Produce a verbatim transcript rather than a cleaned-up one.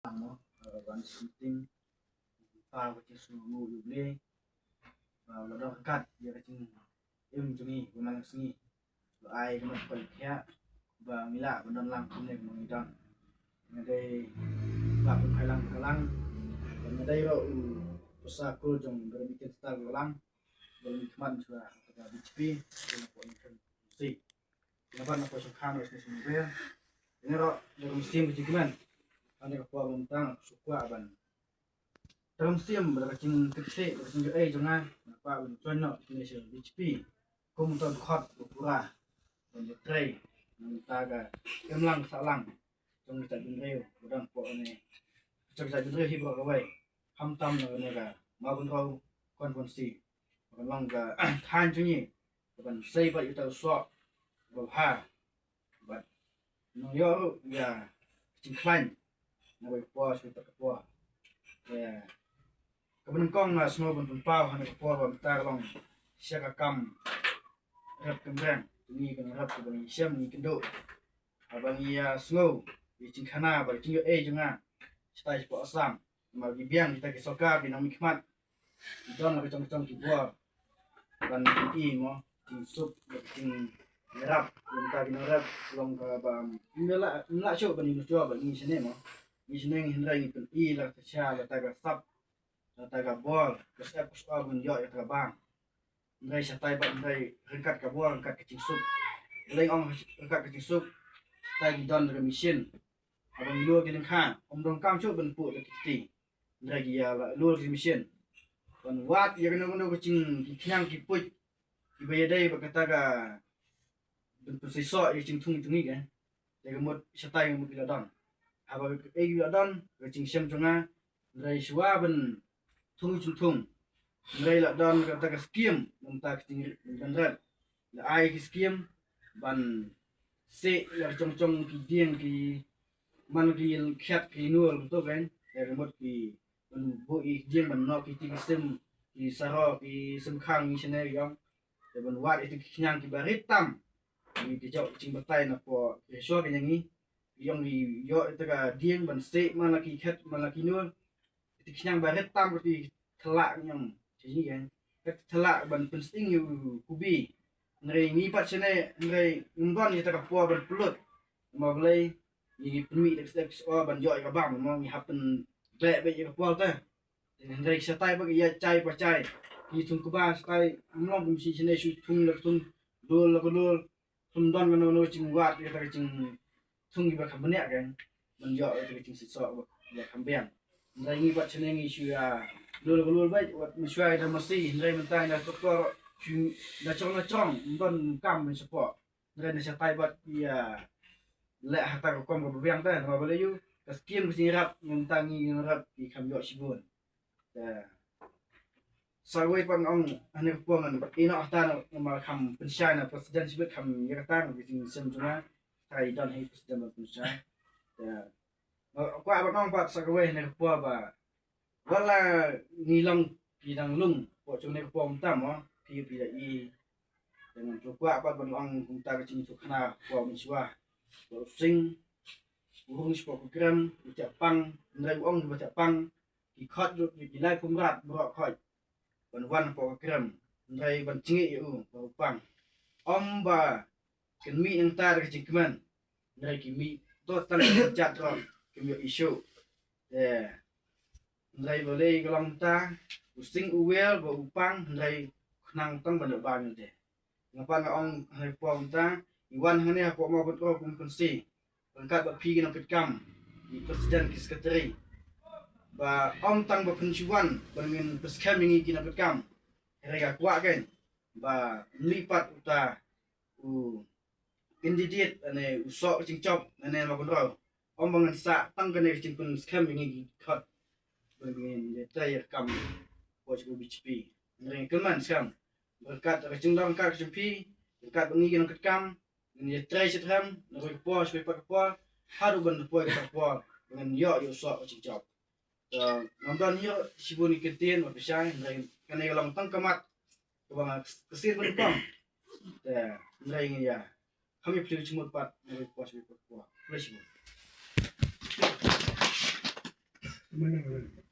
Lang mo, eh, ban shim ting, ta ka jingsngewnguh ïa U Blei, ba la don ryngkat ïa ka jingim jong ngi ba man la ka sngi. La ai ka mat ka khiah ba ngi lah ban don lang kumne kumba ngi don. Nga dei ba pynphai lang ka lang, ba nga dei ruh u pastor jong Brother Michael Star ka lang, ba la mihkhmat shuwa ka B J P, ka la poi ka si. Nga ban na poi shongkha na sni sni ber. Nga ruh da ka mynsiem ka jingkmen. Hane ka por mynta nga shu kwah ban da ka mynsiem, da ka jingkyrkieh, da ka jingïohi jong nga, nga kwah ban join noh kine sha B J P kum uta u dkhot u pura ban ïatrei na ka bynta ka imlang sahlang jong ka jaitbynriew, ba dang hapoh kane ka jaitbynriew hi baroh kawei, khamtam na kane ka Mawkynrew constituency, ba kan long ka thaiñ jong ngi, ba kan sei bad ïa uta u soh ba bha, bad nang ïoh ruh ïa ka jingkhlaiñ na kawei ka por sha kawei pat ka por. Te kaba nyngkong nga sngew ban pynpaw ha kane ka por ba mynta ka long sha ka kam rep kynreng. Ngi kan rep kaba ngi shem ngi kynduh, haba ngi ïa sngew ïa ka jingkhana bad ka jingïohi jong nga shatai shapoh Assam. Namar ki biang kita ki sorkar ki nang mihkhmat, ki don la ka jong ka jong ki bor ban pyni mo jingsuk bad jingïarap. Ynda ki nang rep long kaba ym lah, ym lah shuh ban ïa nuswa bad ngi shane mo. Ngi shane ngi hynrei ngi pyni la ka sha la ta ka sap, la ta ka bor, ka sep ka sep ban ïoh ïa ka bang. Hynrei shatai bad hynrei ryngkat ka bor ryngkat ka jingsuk. Leng ong ryngkat ka jingsuk, shatai ngi don ka machine. Haba ngi lur ki lyngkha, ym donkam shuh ban puh da ki kti. Hynrei ki ïa la lur ki machine ban wad ïa kano kano ka jing, ki khñiang ki puit kiba ïadei bad kata ka ban pynsisoh ïa ka jingthung jong ngi, ka. Te ka mut shatai ka mut ki la don. Haba kaei ki la don ka jingshem jong nga, hynrei shuwa ban thung jingthung, hynrei la don kata ka skim, mynta ka jingbanrat, la ai ki skim ban seh ïa ka jong jong ki dieng, ki man ki khiat ki nur kumto, kan. Te ka mut ki ban buh ïa ki dieng ban noh ki ti ki sim, ki saro, ki sim khang, ngi shane ïong. Te ban wad ïa ki khñiang kiba rit tam, ngi ki jok jingbatai na pdeng ki shuwa ki ngi ïong, ngi ïoh ïa ka dieng ban seh man la ki khet man la ki nur. Ki khñiang ba rit tam ki thala ngi ïong, ki ngi ïong, ki thala ban pynsing ïa u kubi. Hynrei ngi pat shane, hynrei ngim don ïa ka por ban pynlut. Namar balei? Ngi pynmih da ka step ki shuwa ban ïoh ïa ka bam, mo, ngi hap pynbeh beh ïa ka por te. Hynrei shatai ba ki ïa jai pa jai, ki thung kba shatai, ym long kum shi shane shu thung la ka thung, lur la ka lur, ym don kano kano jingwad ïa ka jingthung kiba kham bniah, kan, ban ïoh ïa ka jingsisoh ba kham biang. Hynrei ngi pat shane ngi shu ïa lur la ka lur beit, wat mynshuwa da masi, hynrei mynta da doktor shu da jrong da jrong, ym don kam ban shapoh. Hynrei na shatai bad ki ïa leh ha kata ka rukom kaba biang te, namar balei? Ïa ka skim ka jingïarap, mynta ngi ngi rap ki kham ïoh shibun. Te sa kawei pat nga ong, hane ka por ngan ïeh noh hata, namar kham pynshai na president shibit, kham ïa kata ka jingshem jong nga. Te i don hi president ban pynshai. Te nga kwah ban ong pat sa kawei hane ka por ba wat la ngi long ki dang lung, pok jong ne ka por mynta mo, phi phi da i. Te ngan kwah pat ban ong kumta ka jingïathuhkhana ka por mynshuwa. Ba u Sing u rung shapoh ka krem, u thiah pang, hynrei u ong kiba thiah pang ki khot ruh ki lai pumrat baroh khoit ban wan hapoh ka krem, hynrei ban jngoh ïa u ba u pang. Ym ba kin mih nangta da ka jingkmen, hynrei ki mih to tang ka jingïeit ruh kim ïoh issue. Te hynrei balei ka long mynta, u Sing u wer ba u pang, hynrei khnang tang ban ïoh bam ïa te. Nga pat nga ong hynrei ka por mynta i wan hangne hapoh Mawkynrew kum u pynsi ryngkat bad phi ki nongkitkam, ki president, ki secretary, ba ym tang ba phin shu wan ban ngin pynskhem ïa ngi ki nongkitkam, hynrei nga kwah kein ba mih pat uta u candidate, ane u soh ka jingjop, ane Mawkynrew. Ym ba ngan sah tang kane ka jingpynskhem ïa ngi ki khot ba ngin ïatrei ïa ka kam, poi sha ka B J P. Hynrei nga kyrmen skhem ryngkat ka jingdon ryngkat ka jong phi, ryngkat bad ngi ki nongkitkam, ngin ïatrei shitrhem na kawei ka por sha kawei pat ka por, haduh ban da poi kata ka por ba ngin ïoh ïa u soh ka jingjop. Te ngam don ïa shibun ki kyntien ba pynshai, hynrei kane ka long tang ka mat kaba nga ksir ban pom. Te hynrei ngi ïa kham ïa phi jingmut pat na kawei ka por sha kawei pat ka por. Khublei shibun. Kumno?